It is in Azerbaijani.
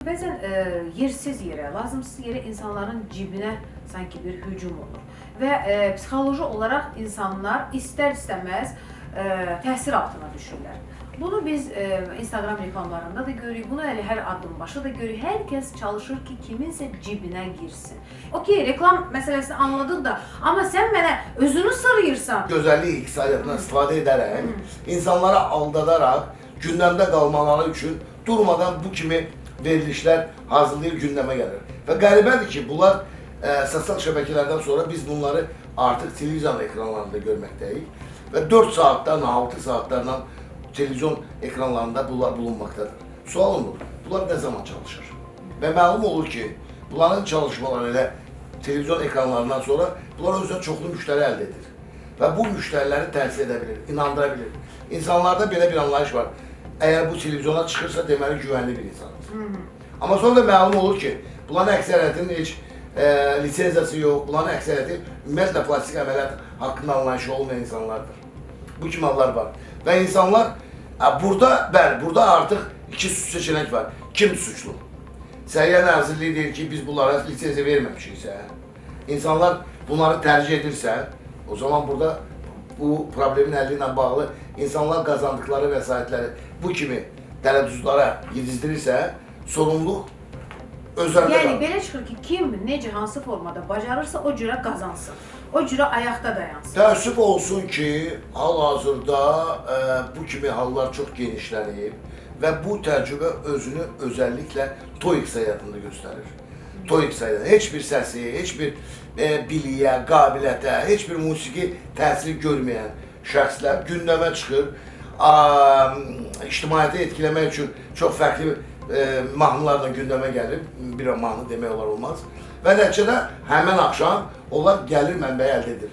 Bəzən yersiz yerə, lazımsız yerə insanların cibinə sanki bir hücum olur və psixoloji olaraq insanlar istər-istəməz təsir altına düşürlər. Bunu biz Instagram reklamlarında da görürük, bunu elə hər addımbaşı da görürük. Hər kəs çalışır ki, kiminsə cibinə girsin. Okey, reklam məsələsini anladıq da, amma sən mənə özünü sırıyırsan. Gözəllik iqtisadiyyatından istifadə edərək, insanları aldadaraq gündəmdə qalmaları üçün durmadan bu kimi verilişlər hazırlayır, gündəmə gəlir. Və qəribədir ki, bunlar sosial şəbəkələrdən sonra biz bunları artıq televizion ekranlarında görməkdəyik və 4 saatdan, 6 saatlardan televizyon ekranlarında bunlar bulunmaqdadır. Sual olunur, bunlar nə zaman çalışır? Və məlum olur ki, bunların çalışmaları elə televizyon ekranlarından sonra bunlar özünə çoxlu müştəri əldə edir. Və bu müştəriləri təsir edə bilir, inandıra bilir. İnsanlarda belə bir anlayış var. Əgər bu televizyona çıxırsa, deməli güvənli bir insandır. Amma sonra da məlum olur ki, bunların əksəriyyətinin heç lisenziyası yox, bunların əksəriyyəti ümumiyyətlə plastik əməliyyat haqqında anlayışı olmayan insanlardır. Bu kimi hallar var. Və insanlar burada, bəli, burada artıq iki seçenek var. Kim suçlu? Səhiyyə Nazirliyi deyir ki, biz bunlara lisenziya verməmişiksə, insanlar bunları tərcih edirsə, o zaman burada bu problemin həlli ilə bağlı insanlar qazandıqları vəsaitləri bu kimi dələduzlara yedizdirirsə, sorumluluq özlərində Yəni qalır. belə çıxır ki, kim necə hansı formada bacarırsa o cürə qazansın. O cürə ayaqda dayansın. Təəssüf olsun ki, hal-hazırda bu kimi hallar çox genişlənib və bu təcrübə özünü özəlliklə toy iqtisadiyyatında göstərir. Toy iqtisadiyyatında heç bir səsi, heç bir biliyə, qabiliyyətə, heç bir musiqi təsiri görməyən şəxslər gündəmə çıxır. İctimaiyyəti etkiləmək üçün çox fərqli mahnılarla gündəmə gəlir. Bir mahnı demək olar olmaz. Və nəticədə həmən axşam onlar gəlir mənbəyi əldə edir.